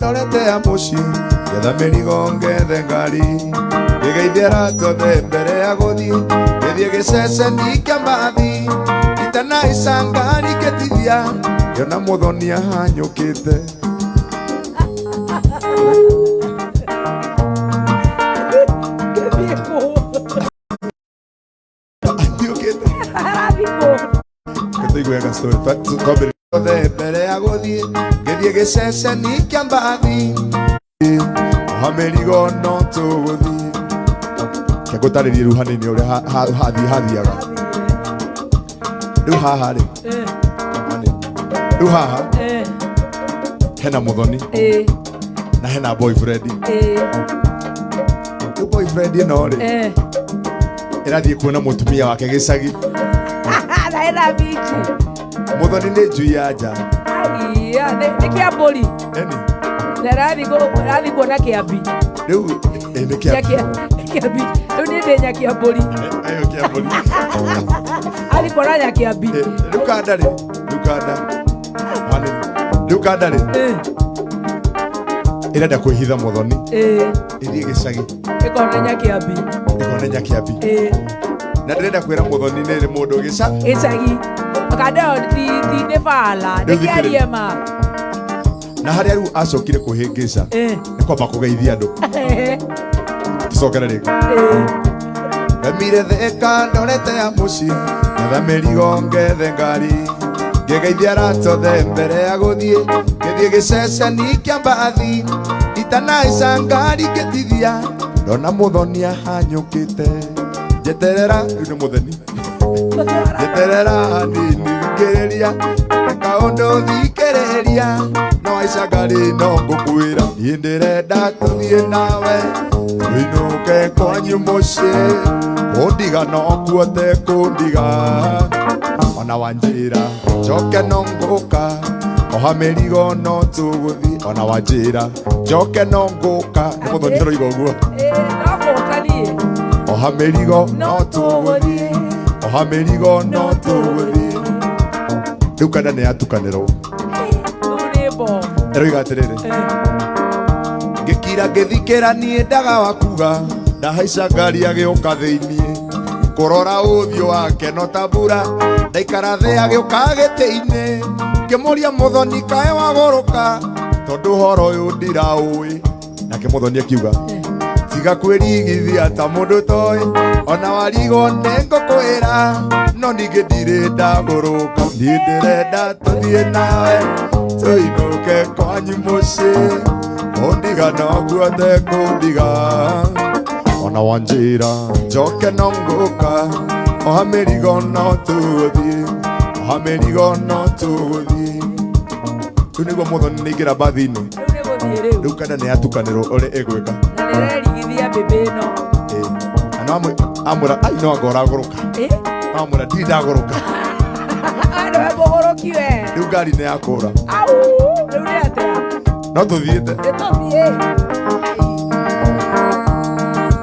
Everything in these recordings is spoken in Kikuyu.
Ndorete ya mũciĩ ngetha mĩrigo ngethe ngari ngĩgeithia arata othe mbere ya gũthiĩ ngĩthiĩ gĩceceni kĩa mbathi itanaica ngari ngĩtithia ngĩona mũthoni ahanyũkĩte. Ngĩthiĩ kũ? Anyũkĩte. Arathiĩ kũ? Tũigue story twambĩrĩria othe mbere ya gũthiĩ ngĩthiĩ gĩceceni kĩa mbathi oha mĩrigo no tũgũthiĩ. Reke ngũtarĩrie rĩu hanini ũrĩa hathiĩ hathiaga rĩu haha rĩ hanini. Rĩu haha hena mũthoni na hena boyfriend. Rĩu boyfriend ĩno rĩ ĩrathiĩ kuona mũtumia wake gĩcagi. Na ĩna bichi. Mũthoni nĩ njui ya nja. Aiya, nĩ kĩambũri. Eni. Na ĩrathiĩ kuona kĩambi. Rĩu nĩ kĩa Kĩambi. Rĩu niĩ ndĩ nyakĩambũri. Ayo kĩambũri. Athiĩ kuona nyakĩambi. Rĩu kanda rĩ, rĩu kanda hanini, rĩu kanda rĩ ĩrenda kwĩhitha mũthoni ĩthiĩ gĩcagi. Ĩkona nyakĩambi. Ĩkone nyakĩambi. Na ndĩrenda kwĩra mũthoni nĩ rĩ mũndũ gĩca Gĩcagi. Kanda ĩyo ti nĩ bala. Nĩ Rĩu thikĩrĩria. kĩarie ma. Na harĩa rĩu acokire kwĩhĩngĩca nĩ kwamba kũgeithia andũ. Tũcokere rĩngĩ. Ndamire theka ndorete ya mũciĩ ngetha mĩrigo ngethe ngari ngĩgeithia arata othe mbere ya gũthiĩ ngĩthiĩ gĩceceni kĩa mbathi itanaica ngari ngĩtithia ndona mũthoni ahanyũkĩte njeterera rĩu nĩ mũtheni njeterera hanini thikĩrĩria kaũndũ thikĩrĩria no aica ngari no ngũkwĩra niĩ ndĩrenda tũthiĩ nawe tũinũke kwanyu mũciĩ kũndiga no kuote kũndiga ona wanjĩra njoke no ngũka oha mĩrigo no tũgũthiĩ ona wanjĩra njoke no ngũka nĩ mũthoni tũroiga ũguo. No gũka niĩ. Oha mĩrigo no tũgũthiĩ oha mĩrigo no tũgũthiĩ. Rĩu kanda nĩ yatukanĩrwo. Rĩu nĩ bomu. Ĩroiga atĩrĩrĩ ngĩkira ngĩthikĩra niĩ ndaga wa kuga ndahaica ngari agĩũka thĩiniĩ kũrora ũthiũ wake no ta mbura ndaikara thĩ agĩũka gĩtĩ-inĩ ngĩmũria mũthoni kaĩ wagũrũka tondũ ũhoro ũyũ ndiraũĩ nake mũthoni akiuga tiga kwĩrigithia ta mũndũ toĩ ona warigwo nĩ ngũkwĩra no ningĩ ndirĩ ndagũrũka niĩ ndĩrenda tũthiĩ nawe tũinũke kwanyu mũciĩ kũndiga no guothe kũndiga ona wanjĩra njoke no ngũka oha mĩrigo no tũgũthiĩ oha mĩrigo no tũgũthiĩ. Rĩu nĩguo mũthoni nĩ aingĩra mbathi-inĩ. Rĩu nĩ gũthiĩ rĩu. Rĩu kanda nĩ yatukanĩrwo ũrĩa ĩgwĩka. Na nĩrerigithia mbĩmbĩ ĩno. Na no amwĩra ai no anga ũragũrũka. Amwĩra ndirĩ ndagũrũka. Nĩwe mũgũrũki we. Rĩu ngari nĩ yakũra. Au, rĩu nĩ atĩa? No tũthiĩte. Nĩ tũthiĩ.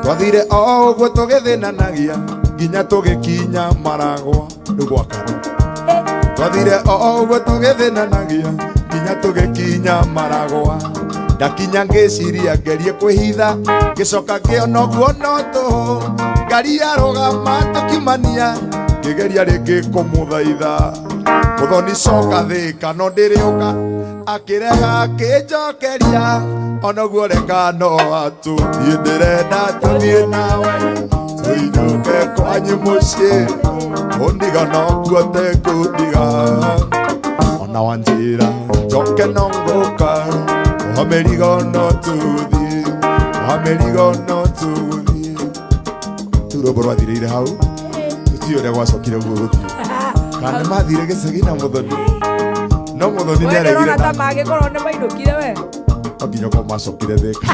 Twathire o ũguo tũgĩthĩnanagia nginya tũgĩkinya maragwa rĩu gwakana. Twathire o ũguo tũgĩthĩnanagia nginya tũgĩkinya maragwa ndakinya ngĩciria ngerie kwĩhitha ngĩcoka ngĩona ũguo no tũhũ ngari yarũgama tũkiumania ngĩgeria rĩngĩ kũmũthaitha mũthoni coka thĩka no ndĩrĩũka akĩrega akĩnjokeria onoguo reka no atũ niĩ ndĩrenda tũthiĩ nawe tũinũke kwanyu mũciĩ kũndiga no kuote kũndiga ona wanjĩra njoke no ngũka oha mĩrigo no tũthiĩ oha mĩrigo no tũgũthiĩ. Rĩu rwĩmbo rwathirĩire hau tũtiũĩ ũrĩa gwacokire ũguo gũthiĩ kana nĩ mathire gĩcagi na mũthoni no mũthoni We nĩ aregire ndũrona ta na mangĩkorwo nĩ mainũkire we. No nginya ũkorwo macokire thĩka.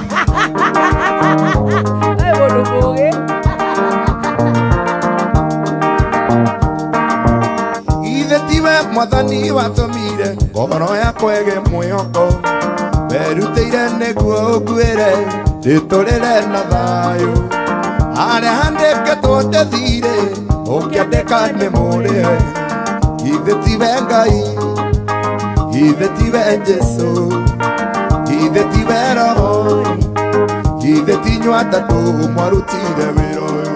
We mũndũ mũũgĩ. Githĩ tiwe mwathani watũmire ngoro yakwa ĩgĩe mwĩhoko werutĩire nĩguo ũnguĩre ndĩtũrĩre na thayũ harĩa handĩkĩtwo ndĩthire ũkĩandĩka nĩ mũrĩhe githĩ tiwe Ngai githĩ tiwe Jesũ. Githĩ ti we Roho, githĩ ti inyuĩ atatũ mwarutire wĩra ũyũ.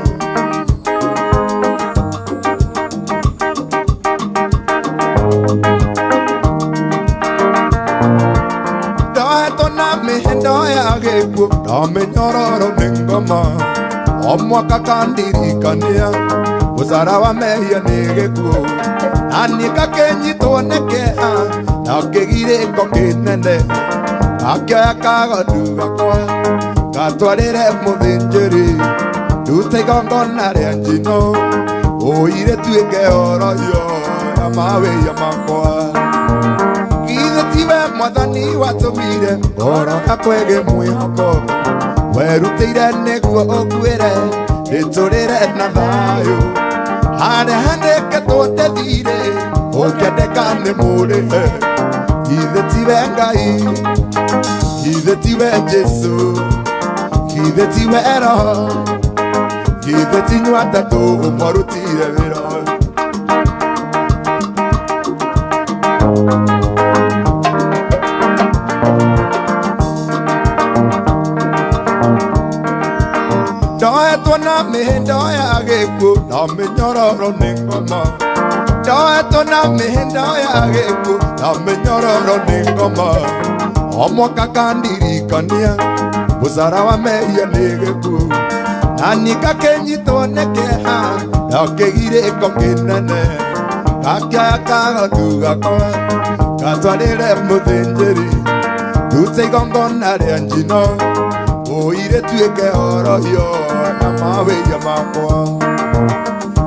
Ndohetwo na mĩhĩndo ya gĩkuũ na mĩnyororo nĩ ngoma, o mwaka kandirikania mũcara wa mehia nĩ gĩkuũ, na niĩ ngakĩnyitwo nĩ kĩeha na kĩgirĩko kĩnene, ngakĩoya kagondu gakwa ngatwarĩre mũthĩnjĩri, ndute igongona rĩa njino ũire tuĩke horohio ya mawĩhia makwa. Githĩ tiwe Mwathani watũmire ngoro yakwa ĩgĩe mwĩhoko, werutĩire nĩguo ũnguĩre ndĩtũrĩre na thayũ, harĩa handĩkĩtwo ndĩthire ũkĩandĩka nĩ mũrĩhe. Githĩ tiwe Ngai, githĩ tiwe Jesũ, githĩ tiwe Roho, githĩ ti inyuĩ atatũ mwarutire wĩra ũyũ. Ndohetwo na mĩhĩndo ya gĩkuũ na mĩnyororo nĩ ngoma, ndohetwo na mĩhĩndo ya gĩkuũ na mĩnyororo nĩ ngoma, o mwaka kandirikania mũcara wa mehia nĩ gĩkuũ, na niĩ ngakĩnyitwo nĩ kĩeha na kĩgirĩko kĩnene, ngakĩoya kagondu gakwa ngatwarĩre mũthĩnjĩri, ndute igongona rĩa njino ũire tuĩke horohio ya mawĩhia makwa.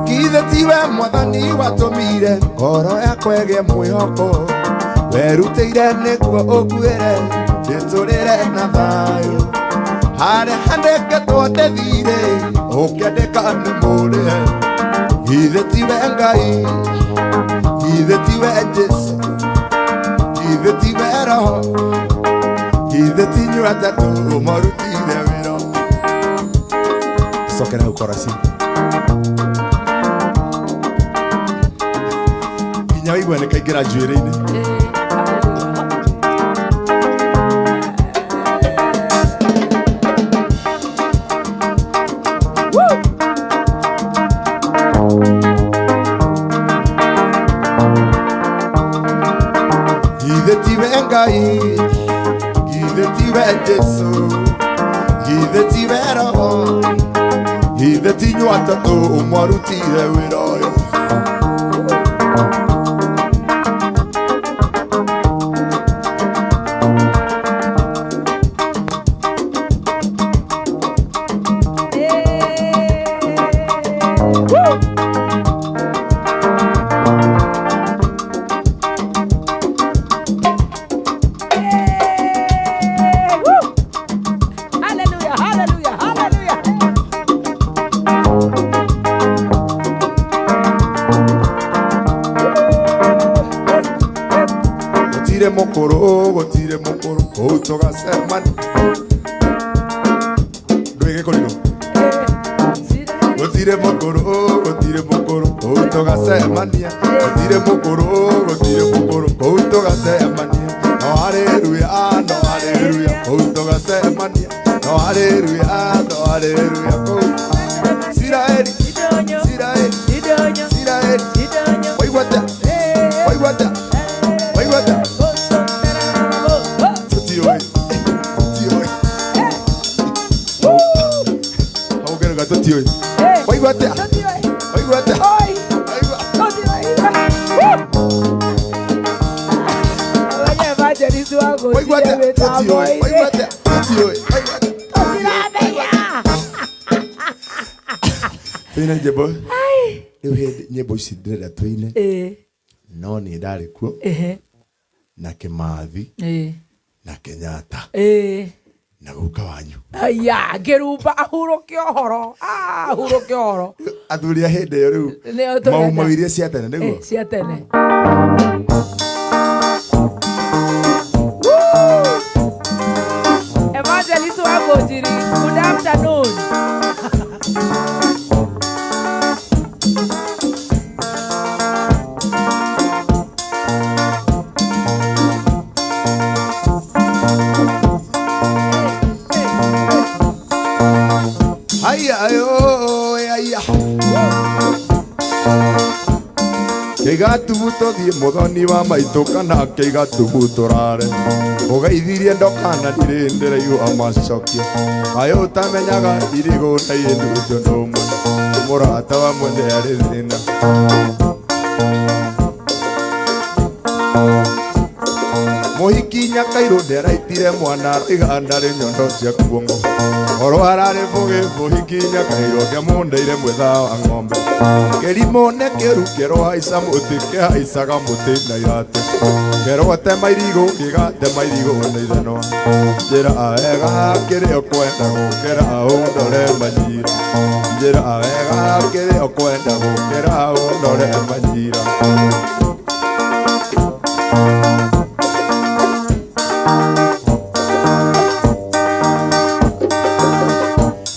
Githĩ tiwe Mwathani watũmire ngoro yakwa ĩgĩe mwĩhoko, werutĩire nĩguo ũnguĩre ndĩtũrĩre na thayũ, harĩa handĩkĩtwo ndĩthire ũkĩandĩka nĩ mũrĩhe. Githĩ tiwe Ngai, githĩ tiwe Jesũ, githĩ tiwe Roho, githĩ ti inyuĩ atatũ mwarutire wĩra. Cokera hau korasi nginya waigue nĩ kaingĩra njuĩrĩ-inĩ. Githĩ tiwe Ngai, githĩ tiwe Jesũ, githĩ tiwe Roho, githĩ ti inyuĩ atatũ mwarutire wĩra ũyũ. Hallelujah, hallelujah, hallelujah. Gũtirĩ mũkũrũ, gũtirĩ mũkũrũ kũu tũgacemania. Ndũĩ gĩkũrinũ? Gũtirĩ mũkũrũ, gũtirĩ mũkũrũ kũu tũgacemania. Gũtirĩ mũkũrũ, gũtirĩ mũkũrũ kũu tũgacemania. No haleluya, no haleluya kũu tũgacemania. No haleluya, no haleluya kũu. Isiraeli, Isiraeli, Isiraeli, waigua atĩa? Waigua atĩa? Waigua atĩa? Tũtiũĩ, tũtiũĩ. Hau ũngĩrauga tũtiũĩ. Waigua atĩa? Waigua atĩa? Waigua. Waigua atĩa? Tũtiũĩ. Waigua atĩa? Tũtiũĩ. Waigua atĩa? Tũine nyĩmbo. Rĩu hĩndĩ nyĩmbo ici ndĩrenda tũine no niĩ ndarĩ kuo na Kĩmathi na Kenyatta na guka wanyu. Aya, ngĩrumba ahurũke ũhoro, ahurũke ũhoro. Athuri a hĩndĩ ĩyo rĩu Nĩo tũrenda. maumau iria cia tene nĩguo. Cia tene. Evangelist Wangũnjiri, good afternoon. Kĩgatubu tũthiĩ mũthoni wa maitũ kana kĩgatubu tũrare ũgeithirie ndokana ndirĩ ndĩraigua macokio ayũ ũtamenyaga irigũ na indu ndũmwe mũrata wa mwende arĩ thĩna. Mũhiki Nyakairũ nderaitire mwana roiga ndarĩ nyondo cia kuongo oro hararĩ bũgĩ mũhiki Nyakairũ ngĩamũndeire mwetha wa ng'ombe kĩrimũ nĩ kĩru kĩrohaica mũtĩ kĩhaicaga mũtĩ na iratũ kĩrotema irigũ gĩgatema irigũ na ithanwa njĩra wega kĩrĩa ũkwenda gũkĩra ũndore manyira njĩra wega kĩrĩa ũkwenda gũkĩra ũndore manyira.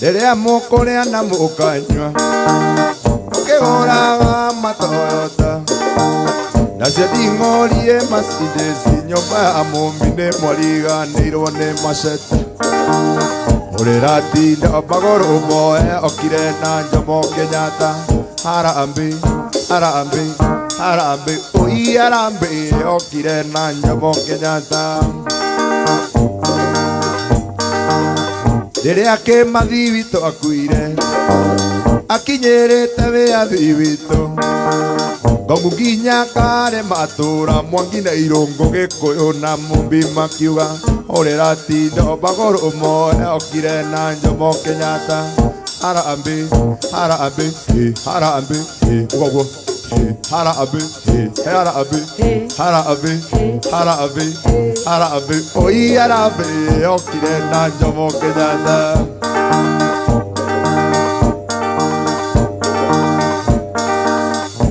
Rĩrĩa mũkũrĩa na mũkanyua mũkĩgũraga matoyota nacio nding'orie Mercedes nyũmba ya mũmbi nĩ mwariganĩirwo nĩ macete ũrĩratinda magũrũ moe okire na Jomo Kenyatta harambĩ harambĩ harambĩ oi harambĩ okire na Jomo Kenyatta. Rĩrĩa Kĩmathi witũ akuire akinyĩrĩte wĩyathi witũ Ngongu nginya kare matũra Mwangi na Irũngũ Gĩkũyũ na Mumbi makiuga ũrĩratinda magũrũ moe okire na Jomo Kenyatta harambĩ harambĩ harambĩ ũguo harambĩ harambĩ harambĩ harambĩ harambĩ oi harambĩ okire na Jomo Kenyatta.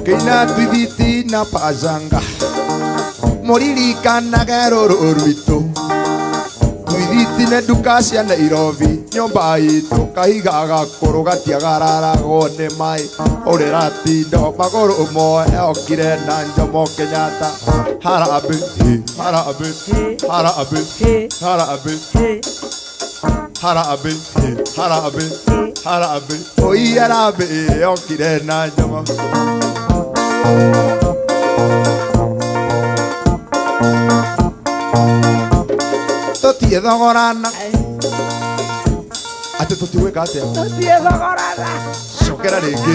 Kĩina twithiti na pazanga mũririkanage rũrũ rwitũ twithiti nĩ nduka cia Nairobi nyũmba itũ kahiga gakũrũ gatiagararagwo nĩ maĩ ũrĩratinda magũrũ moe okire na Jomo Kenyatta harambĩ harambĩ harambĩ harambĩ harambĩ harambĩ harambĩ oi harambĩ okire na Jomo. Tũtiĩ thogorana atĩ tũtigwĩka atĩa Tũtiĩ thogorana cokera rĩngĩ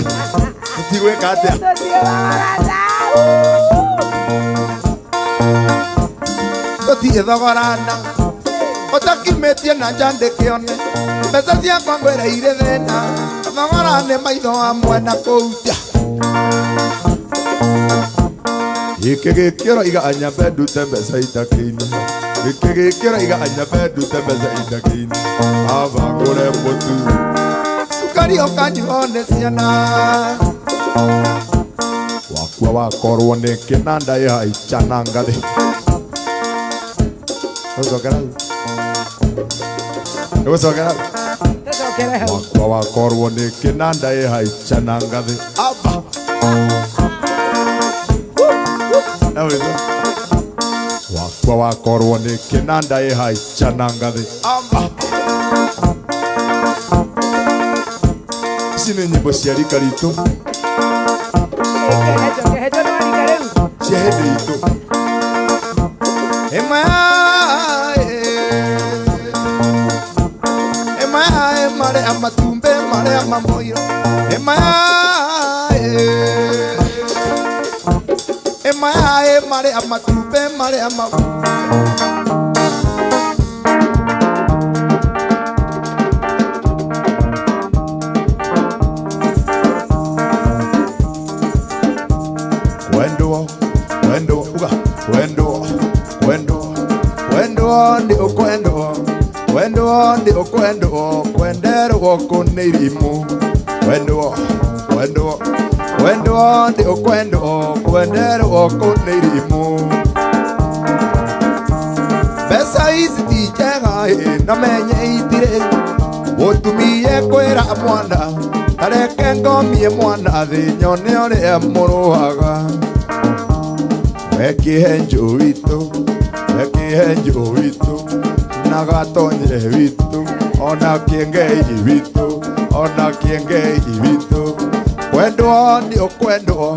tũtigwĩka atĩa tũtiĩ thogorana tũtiĩ thogorana ũtakiumĩtie na nja ndĩkĩone mbeca ciakwa ngwĩra irĩ thĩna thogora nĩ maitho wa mwena kũu gĩkĩ gĩkĩroiga nyambe ndute mbeca itakĩine gĩkĩ gĩkĩroiga nyambe ndute mbeca itakĩine aba ngũre mũtu cukari ũkanyuo nĩ ciana wakua wakorwo nĩ kĩnanda ĩhaica na ngathĩ ũcokera ũcokera tũcokere hau wakua wakorwo nĩ kĩnanda ĩhaica na ngathĩ aba wakua wakorwo nĩ kĩnanda ĩhaica na ngathĩ amba. Ici nĩ nyĩmbo cia rika ritũ Kĩhejo nĩ wa rika rĩu cia hĩndĩ itũ ĩmwe ĩmwe marĩa matumbĩ marĩa mamoiro ĩmwe ĩmwe marĩa matumbĩ marĩa ma kwendwo kwendwo uga kwendwo kwendwo kwendwo nĩ ũkwendwo kwendwo nĩ ũkwendwo kwenderwo kũ nĩ irimũ kwendwo kwendwo kwendwo nĩ ũkwendwo kwenderwo kũ nĩ irimũ mbeca ici ti njega ĩ na menye itirĩ mũtumie kwĩra mwana tareke ngomie mwana thĩ nyone ũrĩa mũrũaga wekĩhenjo witũ wekĩhenjo witũ na gatonye witũ ona kĩengei witũ ona kĩengei witũ Kwendwo nĩ ũkwendwo,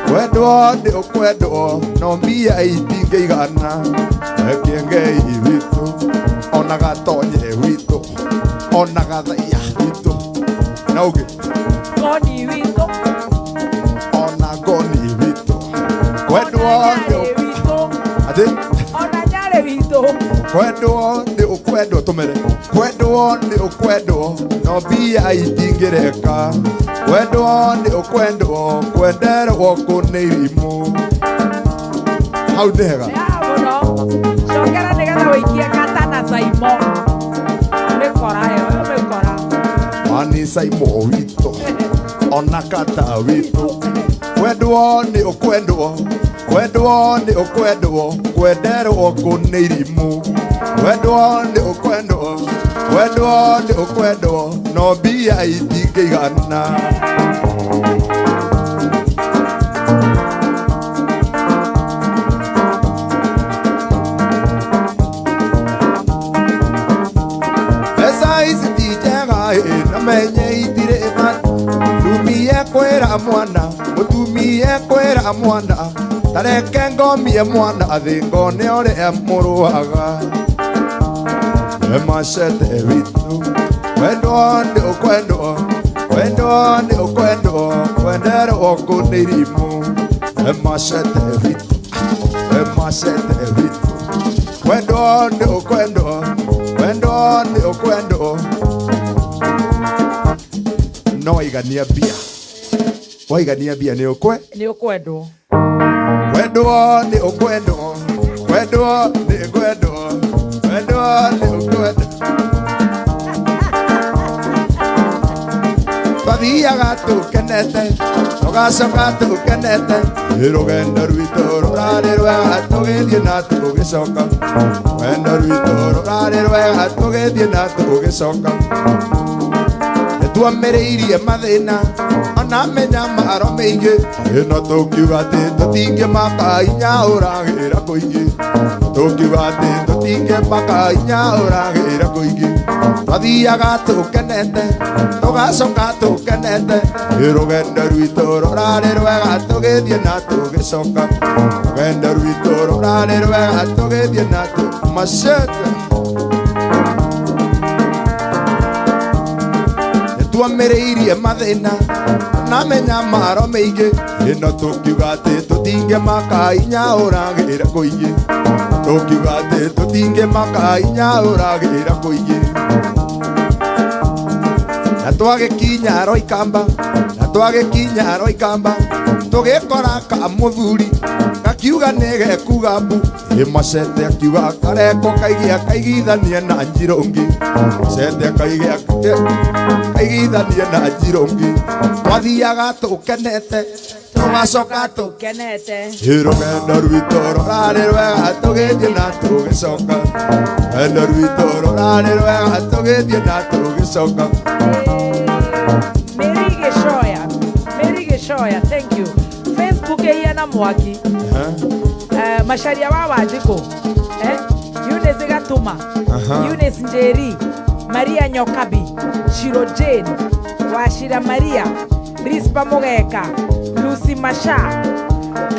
kwendwo nĩ ũkwendwo, no mbia itingĩigana. Kĩengei witũ, ona gatonye witũ, ona gathaiya witũ, na ũngĩ Ngoni witũ. Ona ngoni witũ. Kwendwo nĩ Nyarĩ witũ. Atĩ? Ona nyarĩ witũ. Kwendwo nĩ ũkwendwo, tũmere kwendwo nĩ ũkwendwo, no mbia itingĩreka. Kwendwo nĩ ũkwendwo, kwenderwo kũ nĩ irimũ. Hau nĩ hega. Ya mũno. Cokera nĩgetha wĩikie kata na Saimo. Mĩkora ĩyo, ĩyo mĩkora. Mani Saimo witũ, ona kata witũ. Kwendwo nĩ ũkwendwo, kwendwo nĩ ũkwendwo, kwenderwo kũ nĩ irimũ. Kwendwo nĩ ũkwendwo, kwendwo nĩ ũkwendwo, no mbia itingĩigana. Mbeca ici ti njega ĩ, na menye itirĩ bata. Tumie kwĩra mwana, mũtumie kwĩra mwana, tareke ngomie mwana thĩ ngone ũrĩa mũrũaga. Macete witũ, kwendwo nĩ ũkwendwo, kwendwo nĩ ũkwendwo, kwenderwo kũ nĩ irimũ. Macete witũ, macete witũ, kwendwo nĩ ũkwendwo, kwendwo nĩ ũkwendwo. No waigania mbia, waigania mbia nĩ ũkwe Nĩ ũkwendwo. Kwendwo nĩ ũkwendwo, kwendwo nĩ kwendwo, kwendwo nĩ ũkwendwo. Twathiaga tũkenete, tũgacoka tũkenete. Ĩ, rũgendo rwitũ rũrarĩ rwega tũgĩthiĩ na tũgĩcoka. Rũgendo rwitũ rũrarĩ rwega tũgĩthiĩ na tũgĩcoka. Nĩtuomĩrĩirie mathĩna ona mĩnyamaro mĩingĩ, ĩno tũkiuga atĩ tũtingĩmaka inya ũragĩra kũingĩ. Tũkiuga atĩ tũtingĩmaka inya ũragĩra kũingĩ. Twathiaga tũkenete, tũgacoka tũkenete. Ĩ, rũgendo rwitũ rũrarĩ rwega tũgĩthiĩ na tũgĩcoka. Rũgendo rwitũ rũrarĩ rwega tũgĩthiĩ na tũ macete. Nĩtuomĩrĩirie mathĩna na mĩnyamaro mĩingĩ, ĩno tũkiuga atĩ tũtingĩmaka inya ũragĩra kũingĩ. Tũkiuga atĩ tũtingĩmaka inya ũragĩra kũingĩ. Na twagĩkinya Roikamba, na twagĩkinya Roikamba, tũgĩkora ka mũthuri gakiuga nĩ gekuga mbu. Ĩ, macete akiuga kareko kaigĩa kaigithanie na njirũngi. Macete akaigĩa kaigithanie na njirũngi. Twathiaga tũkenete, tũgacoka Tũkenete. Ĩ, rũgendo rwitũ rũrarĩ rwega tũgĩthiĩ na tũgĩcoka. Rũgendo rwitũ rũrarĩ rwega tũgĩthiĩ na tũgĩcoka. Mary Gĩcoya, Mary Gĩcoya, thank you. Facebook ĩhiana mwaki. Macharia wa Wanjikũ, eh? Eunice Gatuma. Eunice Njeri, Maria Nyokabi, Shiro Jane, Wachira Maria, Rispa Mugeka, Lucy Masha,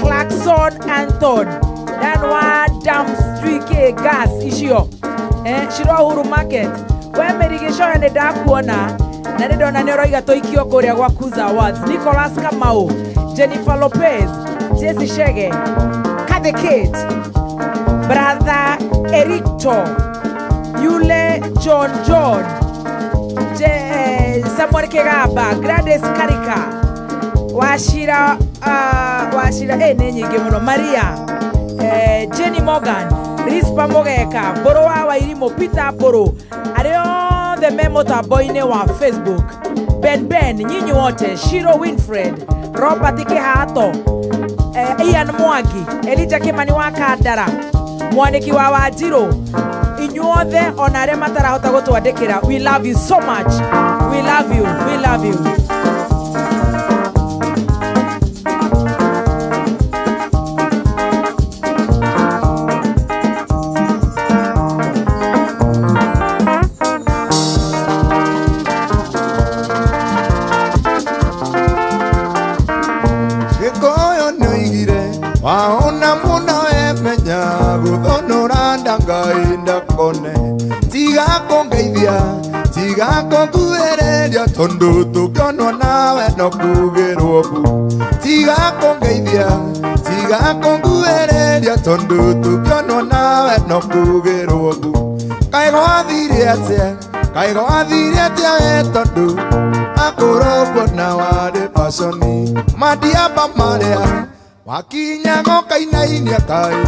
Clarkson Anton, Danwa Dams 3K Gas icio, eh, Shiro Uhuru Market. We Mary Gĩcoya, nĩ ndakuona na nĩ ndona nĩ ũroiga tũikio kũrĩa gwa Kuza Awards. Nicholas Kamau, Jennifer Lopez, Jesse Shege, Kathy Kate, Brother Ericto, Yule John John, Samuel Kigamba, Gladys Karika, Wachira, Wachira, nĩ nyingĩ mũno, Maria, Jenny Morgan, Rispa Mugeka, Mbũrũ wa Wairimũ, Peter Mbũrũ, arĩa othe me mũtambo-inĩ wa Facebook, Ben Ben, nyinyi wote, Shiro Winfred, Robert Kihato, Ian Mwangi, Elijah Kimani wa Kandara, mwandĩki wa Wanjirũ, inyuothe ona arĩa matarahota gũtwandĩkĩra, we love you so much. We love you, we love you. Waona muno emenya guthonora ndangai ndakone tiga kungeithia tiga kunguĩrĩria tondu tũngĩonwo nawe no kugĩrwo mbu tiga kungeithia tiga kunguĩrĩria tondu tũngĩonwo nawe no kugĩrwo mbu kaĩ gwathire atĩa kaĩ gwathire atĩa we tondu akorwo na warĩ paconi mandiamba marĩa wakinya gokainainia kaĩ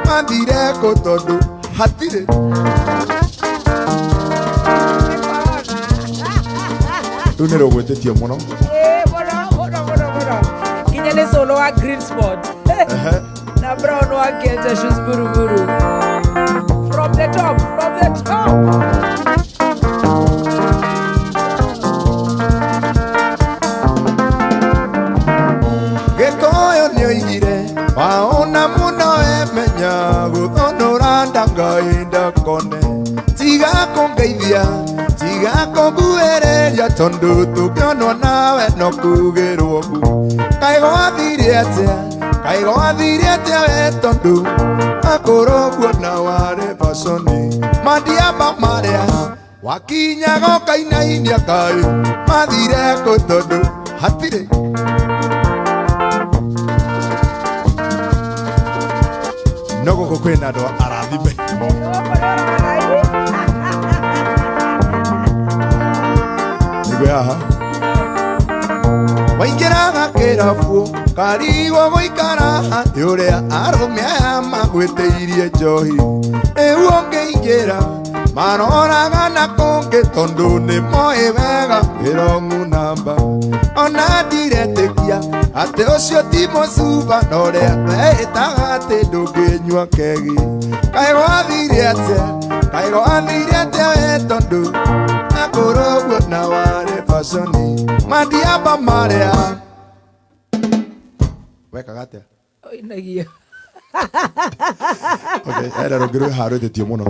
mathire kũ tondu hatirĩ rĩu nĩ rũgwĩtĩtio mũno. Mũno mũno mũno mũno nginya nĩ solo wa green spot na brown wa Kenja shoes buruburu from the top, from the top. Gĩkũyũ nĩoigire waona mũno emenya gũthonora ndangai ndakone tiga kũngeithia tiga kũnguĩrĩria tondu tũngĩonwo nawe no kugĩrwo mbu kaĩ gwathire atĩa kaĩ gwathire atĩa we tondu akorwo guona warĩ baconi mandiamba marĩa wakinya gokainainia kaĩ mathire kũ tondu hatirĩ. No gũkũ kwĩna andũ arathime. Nĩguo haha waingĩraga kĩrabu karigwo gũikara nĩ ũrĩa arũme aya magwĩtĩirie njohi rĩu ũngĩingĩra maroraga na kũngĩ tondũ nĩ moĩ wega wĩrongu namba ona ndiretĩkia atĩ ũcio ti mũcuba na ũrĩa weĩtaga atĩ ndũngĩnyua kegi kaĩ gwathire atĩa kaĩ gwathire atĩa we tondũ akorwo guona warĩ baconi mandiamba marĩa wekaga atĩa. Oinagia. Okay, era rũngĩ rwĩ haha rwĩtĩtio mũno.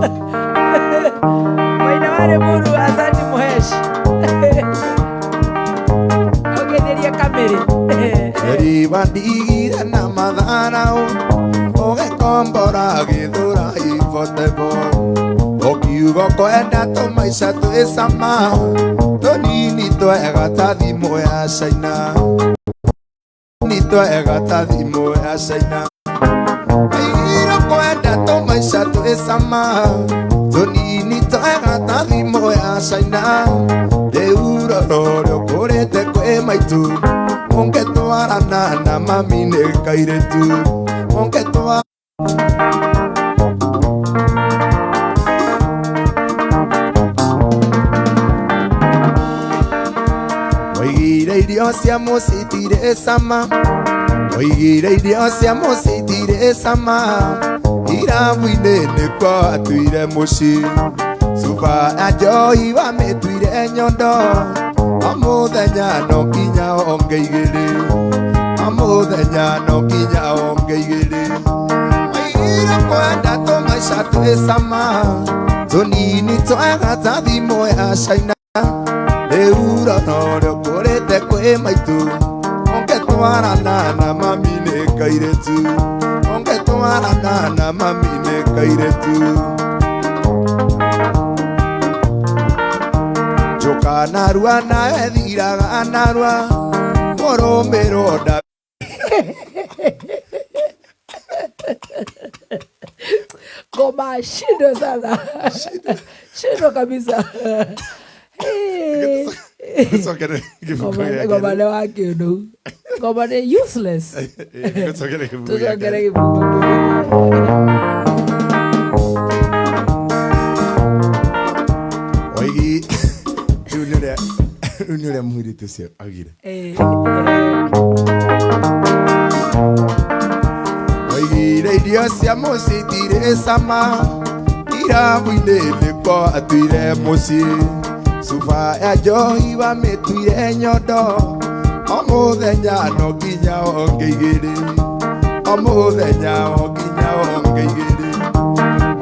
Maina warĩ mũru asanti Mũhesh. Ũgetheria kamĩrĩ. Riba ndigire na matharau ũgĩkombora gĩthũra ibotebo ũkiuga kwenda tũmaica twĩ cama tũnini twega ta thimũ ya Caina ni twega ta thimũ ya Caina aigire kwenda tũmaica twĩ cama tũnini twega ta thimũ ya Caina rĩu rororo ũkũrĩte kwĩ maitũ ũngĩtwarana na mami nĩ kairĩtu ũngĩtwara. Oigire irio cia mũciĩ itirĩ cama oigire irio cia mũciĩ itirĩ cama irabu-inĩ nĩkuo atuire mũciĩ cuba ya njohi wamĩtuire nyondo o mũthenya no nginya onge igĩrĩ o mũthenya no nginya onge igĩrĩ oigire kwenda tũmaica twĩ cama tũnini twega ta thimũ ya Caina rĩu rororo ũkũrĩte kwĩ maitũ ũngĩtwarana na mami nĩ kairĩtu ũngĩtwarana na mami nĩ kairĩtu njũka narua nawe thiraga narua mũrũmĩrwo nda. Ngoma shindo sana. Shindo kabisa. Gũcokere gĩbungo gĩa Ngoma kerĩ. nĩ wa kĩndũ. Ngoma nĩ useless. Gũcokere gĩbungo gĩa Tũcokere kerĩ. gĩbungo kĩu. Oigi rĩu nĩ ũrĩa rĩu nĩ ũrĩa mũirĩtu ũcio augire. Oigire irio cia mũciĩ itirĩ cama irabu-inĩ nĩkuo atuire mũciĩ cuba ya njohi wamĩtuire nyondo o mũthenya no nginya onge igĩrĩ o mũthenya o nginya onge igĩrĩ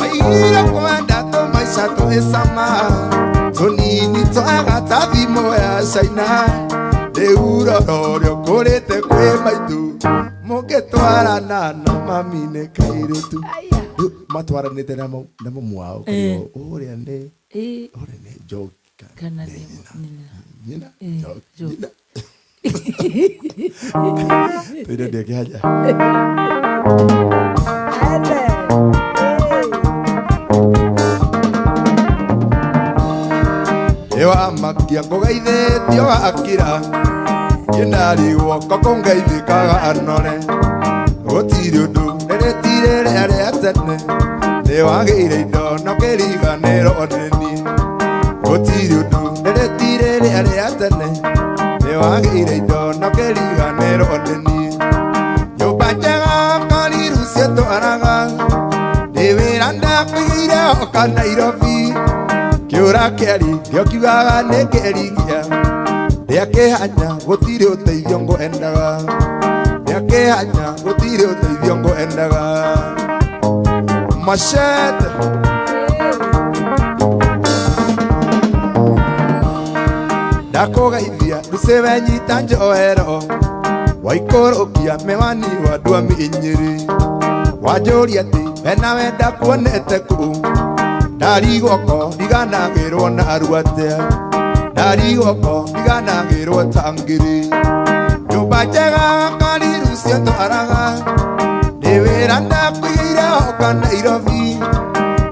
oigire kwenda tũmaica twĩ cama tũnini twega ta thimũ ya Caina rĩu rororo ũkũrĩte kwĩ maitũ mũngĩ Ũngĩtwarana na mami nĩ kairĩtu. Rĩu matwaranĩte na mamu wao ũrĩa nĩ ũrĩa nĩ Njoki kana nĩ nĩ nyina. Nyina. Nyina Njoki. Njoki nyina. Tũire ndĩkĩhanya. Ende. Ĩwamakia ngũgeithĩtio akira kĩndarigwo kũngeithĩkaga anore gũtirĩ ũndũ rĩrĩtirĩ rĩa rĩa tene nĩwagĩire indo no kĩriganĩrwo nĩ niĩ gũtirĩ ũndũ rĩrĩtirĩ rĩa rĩa tene nĩwagĩire indo no kĩriganĩrwo nĩ niĩ nyũmba njega kariru ciatwaraga ndĩ wĩra ndakũigĩire oka Nairobi kĩũra kĩari gĩokiugaga nĩ kĩrigia ndĩakĩhanya gũtirĩ ũteithio ngwendaga ndĩakĩhanya gũtirĩ ũteithio ngwendaga machete. Ndakũgeithia rũciwe nyita njohero waikũrũkia mĩwani wa ndwami inyĩrĩ wanjũria atĩ wena wenda kuonete kũ ndarigwo ndiganagĩrwo na aru atĩa ndarigwo ndiganagĩrwo ta ngiri nyũmba njega kariru ciatwaraga nĩ wĩra ndakũigĩire oka Nairobi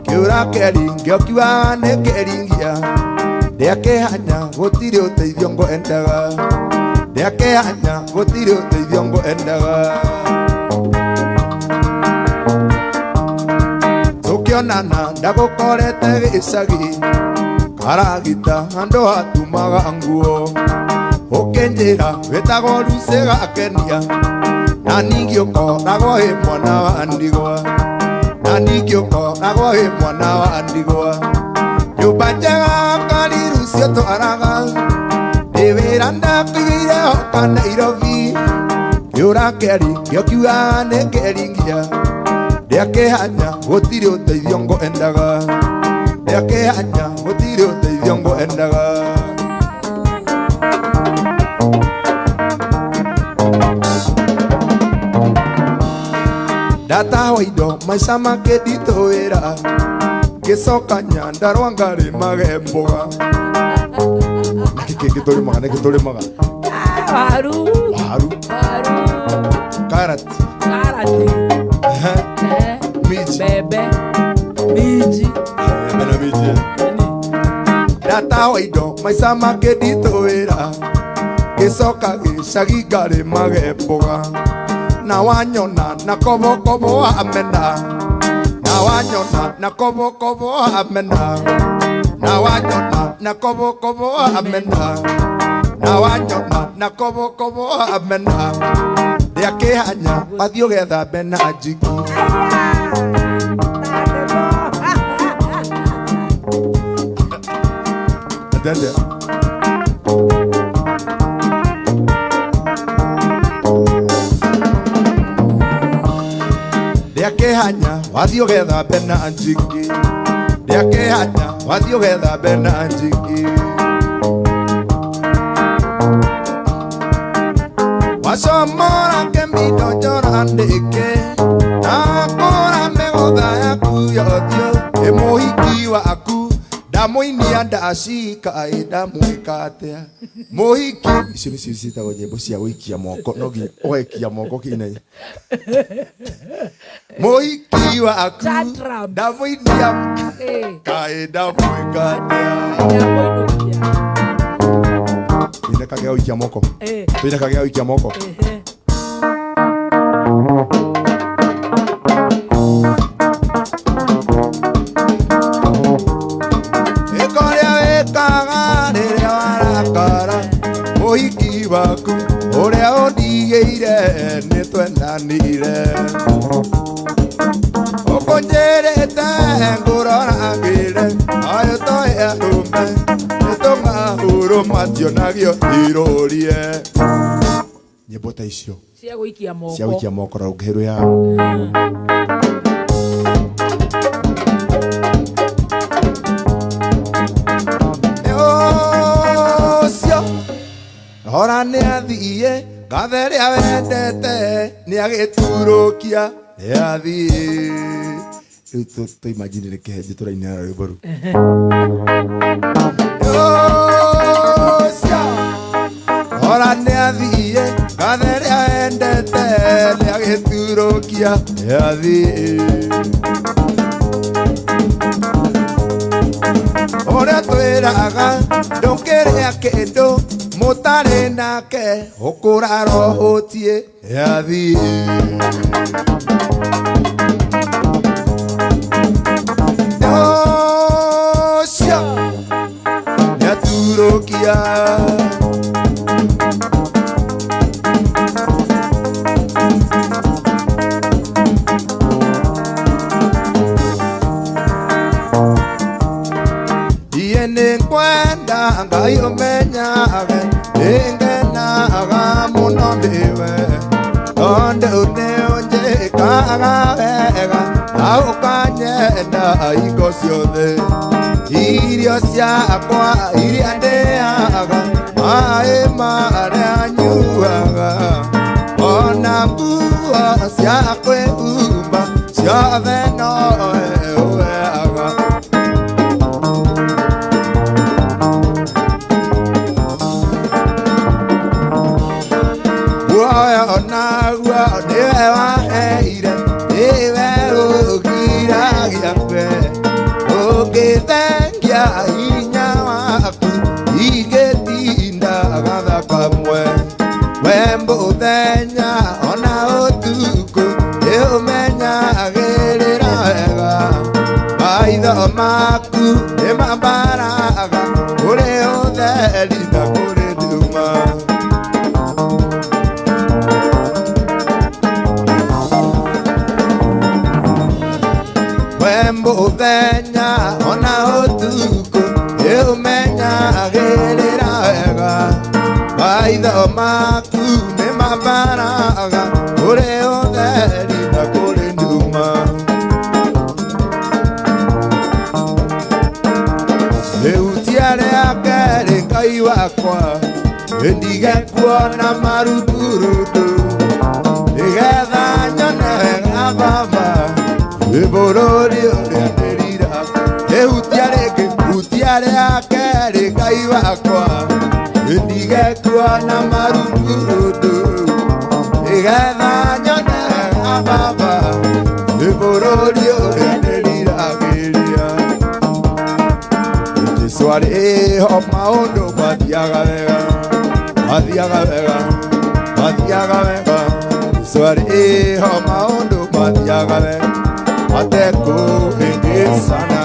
kĩũra kĩari ngĩokiugaga nĩ kĩringia ndĩakĩhanya gũtirĩ ũteithio ngwendaga ndĩakĩhanya gũtirĩ ũteithio ngwendaga tũkĩonana ndagũkorete gĩcagi karagita handũ hatumaga nguo ũkĩnjĩra wĩtagwo Lucy gakenia na ningĩ ũkoragwo wĩ mwana wa ndigwa na ningĩ ũkoragwo wĩ mwana wa ndigwa nyũmba njega kariru ciatwaraga ndĩ wĩra ndakũigĩire oka Nairobi kĩũra kĩari gĩokiugaga nĩ kĩringia ndĩakĩhanya gũtirĩ ũteithio ngwendaga ndĩakĩhanya gũtirĩ ũteithio ngwendaga. Ndatahwo indo maica makĩnditũĩra ngĩcoka Nyandarua ngarĩmage mboga. Nĩkĩ kĩngĩ tũrĩmaga? Nĩkĩ tũrĩmaga? Waru. Waru. Waru. Karati. Karati. Minji. Bebe. Minji. Bebe na minji. Ndatahwo indo maica makĩnditũĩra ngĩcoka gĩcagi ngarĩmage mboga na wanyona na kobokobo amena na wanyona na kobokobo amena na wanyona na kobokobo amena na wanyona na kobokobo amena ndĩakĩhanya wathiĩ ũgethambe na njiki. Atende. Ndĩakĩhanya wathiĩ ũgethambe na njiki ndĩakĩhanya wathiĩ ũgethambe na njiki wacomora kĩmbindo njora ndĩke nakũra mĩgũtha yaku yothiũ ĩ mũhiki waku ndamũinia ndacika ĩ ndamwĩka atĩa mũhiki icio nĩcio ciĩtagwo nyĩmbo cia gũikia moko no nginya ũgaikia moko kĩinaina mũhiki waku ndamũinia kaĩ ndamwĩka atĩa tũine kagĩa gũikia moko tũine kagĩa gũikia moko. Ĩkorĩa wĩkaga rĩrĩa warakara mũhiki waku ũrĩa ũndigĩire nĩ twendanire ũkũnjĩrĩte ngũroragĩre ayũ toĩ arũme nĩ tũng'ahurũ mationagio irũrie nyĩmbo ta icio cia gũikia moko cia gũikia moko na rũngĩhĩrwo ya ũcio hora nĩ athiĩ Ngathe ĩrĩa wendete nĩagĩturũkia nĩathiĩ. Rĩu tũimagine reke tũrainĩra rwĩmbo rũu. Ũcio ora nĩathiĩ, ngathe ĩrĩa wendete nĩagĩturũkia nĩathiĩ. Ũrĩa twĩraga ndũkĩrĩa kĩndũ mũtarĩ nake ũkũrara ũhũtiĩ nĩathiĩ. Ũcio nĩaturũkia. Iye nĩngwenda Ngai ũmenyage nĩngenaga mũno nĩwe, tondũ nĩũnjĩkaga wega na ũkanyenda hingo ciothe. Irio ciakwa iria ndĩaga, maĩ marĩa nyuaga, ona nguo cia kwĩhumba ciothe nowe ũheaga. Muoyo naguo nĩwe waheire, nĩwe ũgiragia kwe, ũngĩthengia hinya waku ingĩtinda gathakamwe. We mũthenya ona ũtukũ nĩũmenyagĩrĩra wega, maitho maku nĩmambaraga kũrĩ ũtheri na kũrĩ nduma. We mũthenya ona ũtukũ nĩũmenyagĩrĩra wega, maitho maku nĩmambaraga kũrĩ ũtheri na kũrĩ nduma. Ihutia rĩa kerĩ Ngai wakwa ndige kuona maruturundu, nĩgetha nyone wega Baba nĩ bũrũri ũrĩa ndĩrira. Ihutia rĩngĩ, ihutia rĩa kerĩ Ngai wakwa ndige kuona maruturundu, nĩgetha nyone wega Baba nĩ bũrũri ũrĩa ndĩriragĩria. Jesũ arĩ ho maũndũ mathiaga wega, mathiaga wega, mathiaga wega. Jesũ arĩ ho maũndũ mathiaga wega, matekũhĩngĩcana.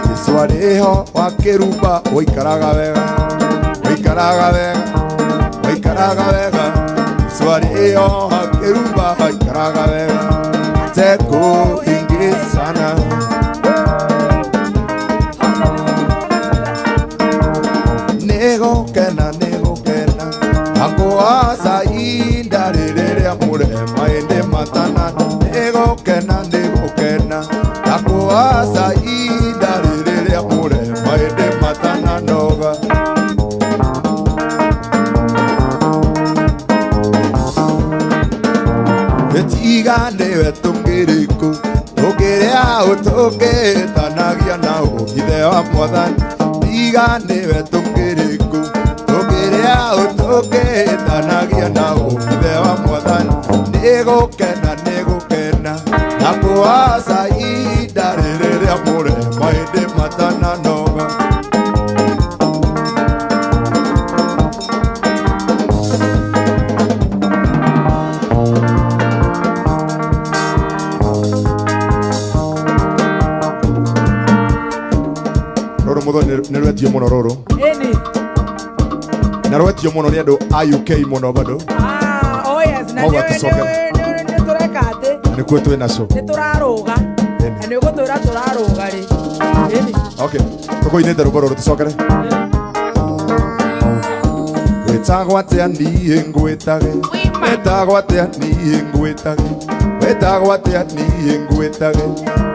Jesũ arĩ ho wakĩrumba ũikaraga wega, ũikaraga wega, ũikaraga wega. Jesũ arĩ ho wakĩrumba ũikaraga wega, matekũhĩngĩcana. Nĩgũkena nĩgũkena akũoca ihinda rĩrĩa mũrema ĩndĩ matana. Nĩgũkena nĩgũkena akũoca ihinda rĩrĩa mũrema ĩndĩ matananoga. Ĩtiga nĩwe tũngĩrĩkũ tũngĩrĩa ũtũngĩtanagia na ithe wa Mwathani. Tiga nĩwe tũngĩrĩkũ tũngĩrĩa ũtũngĩtanagia na ithe wa Mwathani. Nĩgũkena nĩgũkena na kũoca ihinda rĩrĩa mũrema ĩndĩ matananoga. Rũrũ mũthoni nĩ rwetio mũno rũrũ. Ĩni. Na rwetio mũno nĩ andũ a UK mũno bado. Ah, oh yes, na Koguo nĩ tũcoke. nĩ tũreka atĩ Na nĩkuo twĩ nacio. nĩ tũrarũga. Ĩni. Na nĩ ũgũtwĩra tũrarũga rĩ. Ĩni. Okay, tũkũinĩte rwĩmbo rũrũ tũcokere. Wĩtagwo atĩa niĩ ngwĩtage, wĩtagwo atĩa niĩ ngwĩtage, wĩtagwo atĩa niĩ ngwĩtage,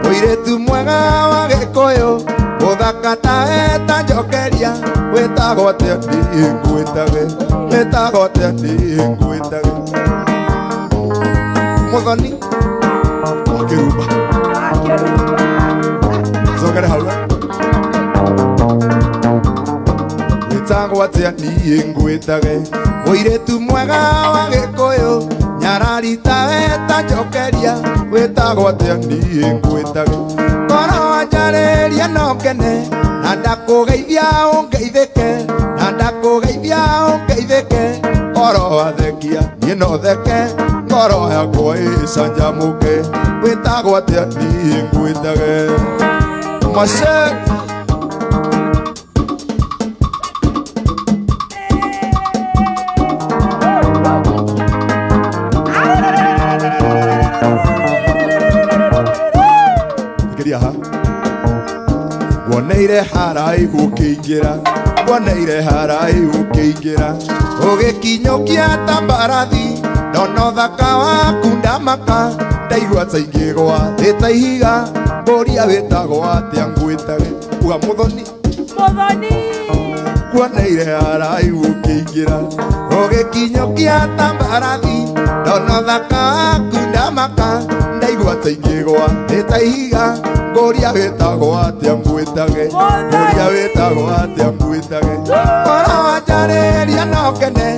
mũirĩtu mwega wa Gĩkũyũ, Ũthaka tawe ta njokeria wĩtagwo atĩa niĩ ngwĩtage wĩtagwo atĩa niĩ ngwĩtage Muthoni wa Kĩrumba Akĩrumba. Cokere hau wĩtagwo atĩa niĩ ngwĩtage mũirĩtu mwega wa Gĩkũyũ nyarari tawe ta njokeria wĩtagwo atĩa niĩ ngwĩtage ngoro wanjarĩria no ngene na ndakũgeithia ũngeithĩke na ndakũgeithia ũngeithĩke ngoro wathekia niĩ no theke ngoro yakwa ĩcanjamũke wĩtagwo atĩa niĩ ngwĩtage Machete. Igeria ha. Woneire haraihu ũkĩingĩra woneire haraihu ũkĩingĩra ũgĩkinyũkia ta mbarathi ndona ũthaka waku ndamaka ndaigua ta ingĩgwa thĩ ta ihiga mbũria wĩtagwo atĩa ngwĩtage uga Muthoni Muthoni. Woneire haraihu ũkĩingĩra ũgĩkinyũkia ta mbarathi ndona ũthaka waku ndamaka ndaigua ta ingĩgwa thĩ ta ihiga ngũria wĩtagwo atĩa ngwĩtage ngũria wĩtagwo atĩa ngwĩtage ngoro wanjarĩria no ngene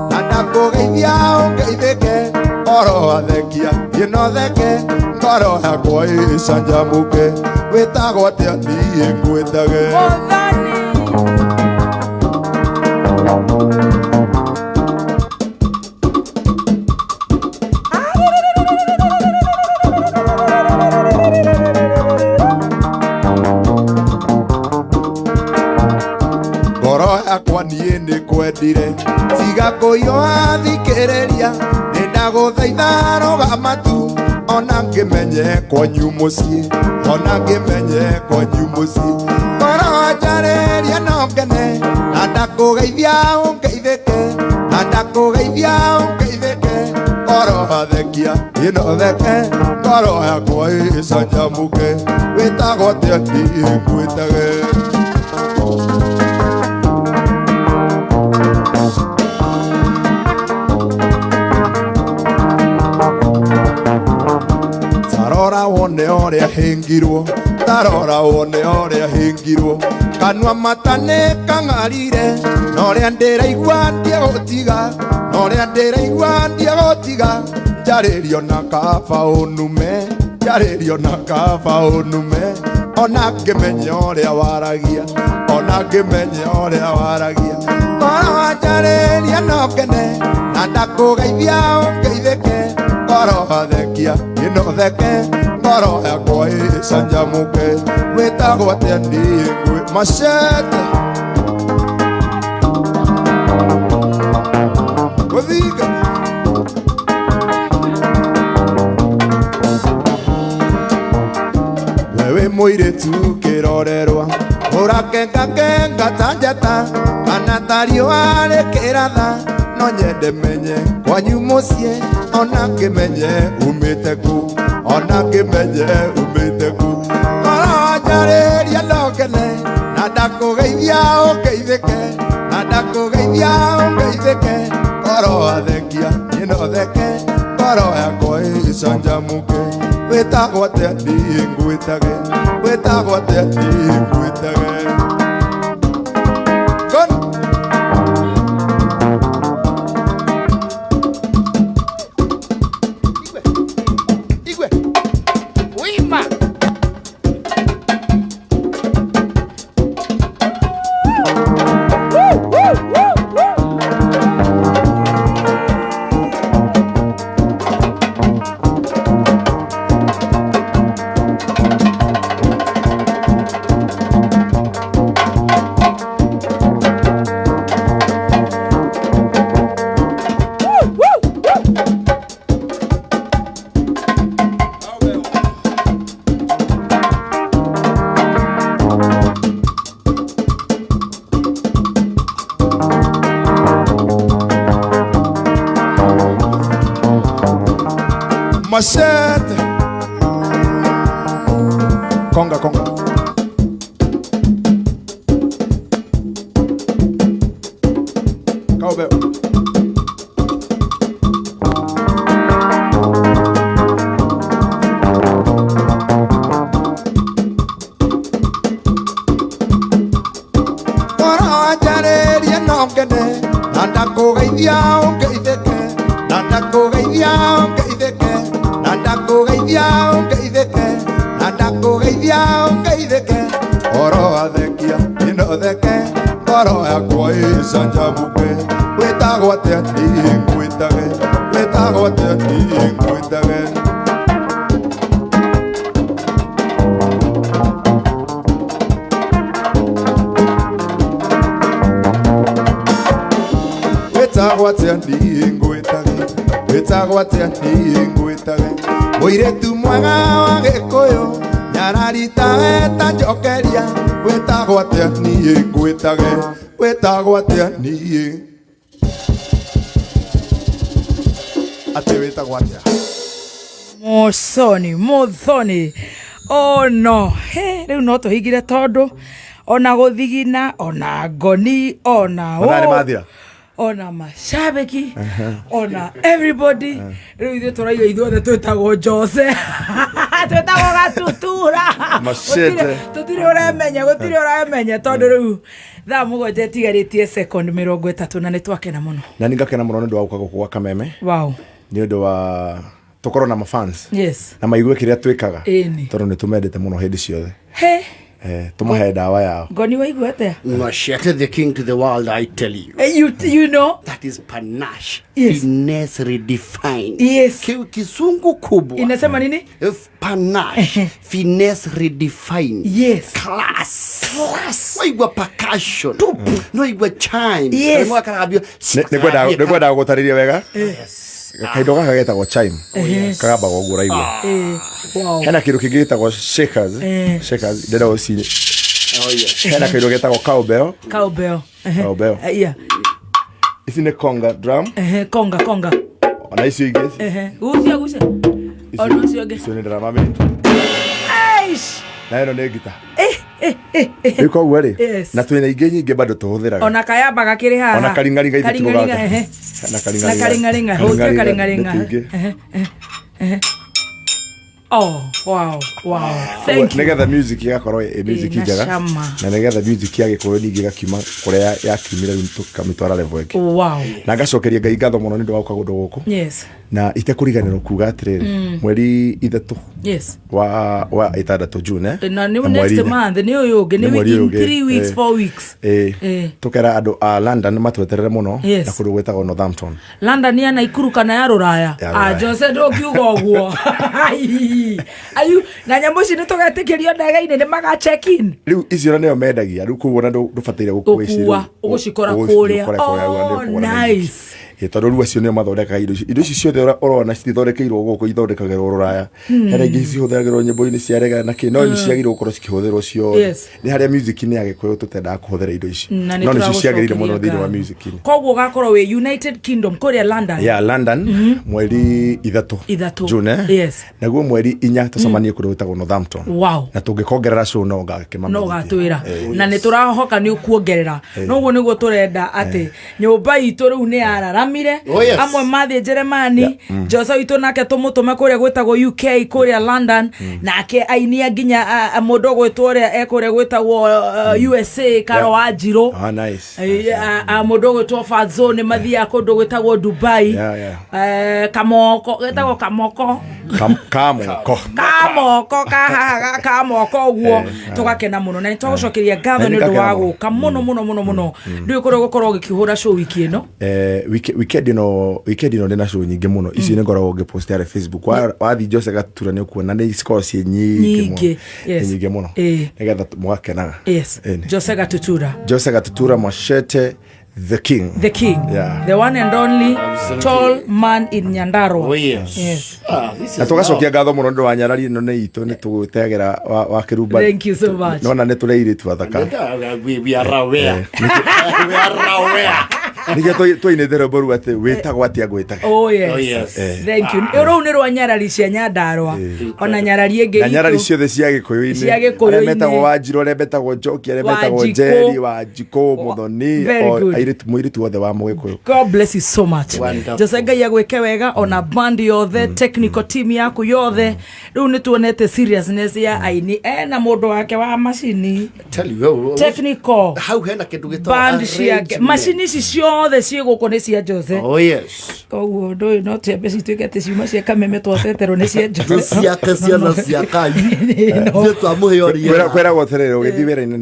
na ndakũgeithia ũngeithĩke ngoro wathekia niĩ no theke ngoro yakwa ĩcanjamũke wĩtagwo atĩa niĩ ngwĩtage Muthoni. Ngoro yakwa niĩ nĩ kwendire tiga kũiyũa thikĩrĩria nĩ ndagũthaitha rũgama tu ona ngĩmenye kwanyu mũciĩ ona ngĩmenye kwanyu mũciĩ ngoro wanjarĩria no ngene na ndakũgeithia ũngeithĩke na ndakũgeithia ũngeithĩke ngoro wathekia niĩ no theke ngoro yakwa ĩcanjamũke wĩtagwo atĩa niĩ ngwĩtage Tarora wone ũrĩa hĩngirwo tarora wone ũrĩa hĩngirwo kanua mata nĩ kang'arire na ũrĩa ndĩraigua ndiegũtiga na ũrĩa ndĩraigua ndiegũtiga njarĩrio na kaba ũnume njarĩrio na kaba ũnume ona ngĩmenya ũrĩa waragia ona ngĩmenya ũrĩa waragia ngoro wanjarĩria no ngene na ndakũgeithia ũngeithĩke ngoro wathekia niĩ no theke ngoro yakwa ĩcanjamũke wĩtagwo atĩa niĩ ngwĩ Machete Gũthinga wewe mũirĩtu kĩrorerwa ũrakengakenga ta njata kana ta riũa rĩkĩratha no nyende menye kwanyu mũciĩ ona ngĩmenye umĩte kũ ona ngĩmenye umĩte kũ ngoro wanjarĩria no ngene na ndakũgeithia ũngeithĩke na ndakũgeithia ũngeithĩke ngoro wathekia niĩ no theke ngoro yakwa ĩcanjamũke wĩtagwo atĩa niĩ ngwĩtage wĩtagwo atĩa niĩ ngwĩtage Gon. Igwe. Igwe. Wima. Woo, woo, woo, woo. Machete. Conga, conga. Ndakũgeithia ũngeithĩke, na ndakũgeithia ũngeithĩke, na ndakũgeithia ũngeithĩke. Oro wathekia ino theke, ngoro yakwa ĩcanjamũke. Wĩtagwo atĩa niĩ ngwĩtage, wĩtagwo atĩa niĩ ngwĩtage. Wĩtagwo atĩa niĩ ngwĩtage, wĩtagwo atĩa niĩ ngwĩtage. Mũirĩtu mwega wa Gĩkũyũ, nyararita weta njokeria. Wĩtagwo atĩa niĩ ngwĩtage, wĩtagwo atĩa niĩ. Atĩ wĩtagwo atĩa? Muthoni, Muthoni. Oh no. He, rĩu no tũhingire tondũ ona gũthigina, ona ngoni, ona Mathaa nĩ ũ, mathira. ona macabĩki, ona everybody. Rĩu ithuĩ tũraiga ithuothe twĩtagwo Jose. Twĩtagwo Gatutura. Machete. Tũtirĩ ũremenya, gũtirĩ ũremenya tondũ rĩu thaa 7 itigarĩtie second 30 na nĩ twakena mũno. Na nĩ ngakena mũno nĩ ũndũ wa gũka gũkũ gwa Kameme, Wow. nĩ ũndũ wa tũkorwo na mafans Yes. na maigue kĩrĩa twĩkaga, Ĩni. tondũ nĩ tũmendete mũno hĩndĩ ciothe. He, Tũmahe ndawa yao. Ngoni waigua atĩa? Machete the king to the world, I tell you. You know. That is panache. Yes. Finesse redefined. Yes. Kizungu kubwa. Inasema nini? If panache, finesse redefined. Yes. Class. Class. Waigua percussion. Noigua chimes. Yes. Nĩ kwendaga gũtarĩria wega. Kaindo gaka getagwo chime, kagambaga ũguo ũraigua. Wow. Hena kĩndũ kĩngĩ gĩtagwo shakers. Shakers ndĩrenda gũci. Oh, yes. Hena kĩndũ gĩtagwo cowbell. Cowbell. Cowbell. Yeah. Ici nĩ conga drum. Konga konga. Ona icio ingĩ. Gucia gucia. Ona ũcio ũngĩ. Icio nĩ drama mate. Eish. Na ĩno nĩ ngita. Rĩu koguo rĩ, Yes. na twĩna ingĩ nyingĩ bado tũhũthĩraga. Ona kayamba gakĩrĩ haha. Ona karingaringa ithuĩ Karingaringa, tũgaka. ehe. Na Na karingaringa. karingaringa. Hutia karingaringa. Nĩ tũingĩ. Oh, wow, wow. Thank you. Nĩgetha music ĩgakorwo ĩ music Ĩna njega, cama. na nĩgetha music ya Gĩkũyũ ningĩ ĩgakiuma kũrĩa yakiumire, rĩu tũkamĩtwara level ĩngĩ. Wow. Na ngacokeria Ngai ngatho mũno nĩ ũndũ wa gũka kũndũ gũkũ, Yes. na itekũriganĩrwo kuga atĩrĩrĩ, mweri 3 wa 6, June, Na Na nĩ next mweri 4. month, nĩ ũyũ ũngĩ, Nĩ nĩ mweri within ũyũ ũngĩ. 3 weeks, 4 weeks. Tũkera andũ a London matweterere mũno, Yes. na kũndũ gwĩtagwo Northampton. London ya Naikuru kana ya Rũraya? Ya Ah, Rũraya. Jose ndũngiuga ũguo. Ai, ayu, na nyamũ ici nĩ tũgetĩkĩrio ndege-inĩ, nĩ maga check in? Rĩu icio na nĩo mendagia, rĩu koguo na ndũbataire gũkua ici Gũkua, rĩu. ũgũcikora Ũgũcikora kũrĩa. kũrĩa, Oh, nĩ ũkũgũra na nice. Tondũ rĩu acio nĩo mathondekaga indo ici. Indo ici ciothe ũrona cithondekeirwo gũkũ, ithondekagĩrwo Rũraya. Hena ingĩ cihũthagĩrwo nyĩmbo-inĩ cia reggae na kĩ, no nĩ ciagĩrĩirwo gũkorwo cikĩhũthĩrwo ciothe. Yes. Nĩ harĩa music-inĩ ya Gĩkũyũ tũtendaga kũhũthĩra indo ici, Na nĩ no nĩcio ciagĩrĩire mũno tũragũcokeria thĩinĩ wa ngatho. music-inĩ. Koguo ũgakorwo wĩ United Kingdom kũrĩa London. Ya London mweri 3. 3. June, eh? Yes. Naguo mweri 4 tũcemanie kũrĩa gwĩtagwo Northampton. Wow. Na tũngĩkongerera show no ngakĩmamenyithia. No gatwĩra, na nĩ tũrahoka nĩ ũkuongerera, noguo nĩguo tũrenda atĩ nyũmba itũ rĩu nĩ yararamire. Oh, yes. Amwe mathiĩ Jeremani, Jose witũ nake tũmũtũme kũrĩa gwĩtagwo UK, kũrĩa London, nake ainia nginya mũndũ ũgwĩtwo ũrĩa ekũrĩa gwĩtagwo USA, Karo wa Njirũ. Ah, nice. Mũndũ ũgwĩtwo Fazo nĩ mathiaga kũndũ gwĩtagwo Dubai. Yeah, Kamoko gwĩtagwo Kamoko. Kamoko. Kamoko kahaha kamoko ũguo, tũgakena mũno na nĩ twagũcokeria ngatho Na nĩ ũndũ wa nĩngakena mũno. gũka mũno mũno mũno mũno. Ndũĩ kũrĩa ũgũkorwo ũgĩkĩhũra show wiki ĩno? Weekend ĩno ndĩna show nyingĩ mũno. Icio nĩ ngoragwo ngĩpost harĩa Facebook. Wathiĩ Jose Gatura nĩ ũkuona nĩ cikoragwo ciĩ nyingĩ mũno. Nyingĩ, yes. Nĩ nyingĩ mũno, nĩgetha mũgakenaga. Yes. Ĩni. Jose Gatutura. Jose Gatutura Machete the king. The king. Yeah. The one and only tall man in Nyandarua. Oh, yes. Yes. Ah, this is Na tũgacokia ngatho mũno nĩ ũndũ wa nyarari ĩno nĩ itũ, nĩ tũgwĩteagĩra wa kĩrumba. Thank you so much. Nona nĩ tũrĩ airĩtu athaka. We are aware. We are aware. Nĩkĩo twainĩte rwĩmbo rũu atĩ wĩtagwo atĩa ngwĩtage. Oh yes. Oh, yes. Thank you. Rũu nĩ rwa nyarari cia Nyandarua, ona nyarari ĩngĩ Na nyarari itũ. ciothe cia Gĩkũyũ-inĩ, Cia Gĩkũyũ-inĩ. arĩa metagwo Wanjirũ, arĩa metagwo Njoki, arĩa metagwo Wanjikũ. Njeri, Wanjikũ, Mũthoni, Very good. airĩtu, mũirĩtu wothe wa Mũgĩkũyũ. God bless you so much. Wonderful. Jose, Ngai agwĩke wega, ona band yothe, technical team yaku yothe. Rĩu nĩ tuonete seriousness ya aini ena mũndũ wake wa macini. Tell you. Technical Hau hena kĩndũ gĩtagwo band ciake, arrangement. macini ici ciothe. Ciothe ciĩ gũkũ nĩ cia Jose. Oh yes. Koguo ũndũ ũyũ no tiambe cituĩke atĩ ciuma cia kameme twaceterwo nĩ cia Nĩ Jose. ciake ciana cia kai. Ithuĩ twamũhe o rĩera. Kwĩragwo atĩrĩrĩ, ũgĩthiĩ wĩra-inĩ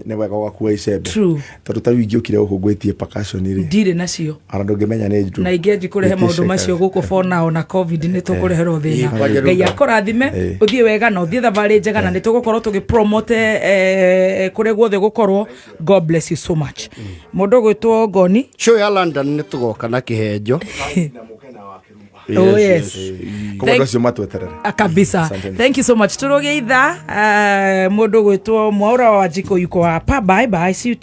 nĩ wega ũgakua icembe. True. Tondũ ta rĩu ingĩũkire gũkũ ngwĩtie percussion rĩ, Ndirĩ nacio. Ona ndũngĩmenya nĩ njũ. Na ingĩanji kũrehe maũndũ macio gũkũ for now na COVID nĩ tũkũreherwo thĩna. Kwanja rĩu. Ngai akũrathime, ũthiĩ wega na ũthiĩ thabarĩ njega, na nĩ tũgũkorwo tũgĩpromote kũrĩa guothe gũkorwo. God bless you so much. Mũndũ ũgwĩtwo Ngoni. Show ya London nĩ tũgoka na kĩhenjo. Oh, yes. Koguo andũ acio matweterere. Ah, kabisa. Asanteni. Thank you so much. Tũrũgĩitha mũndũ ũgwĩtwo Mwaura wa Wanjikũ yuko hapa. Bye bye, see you.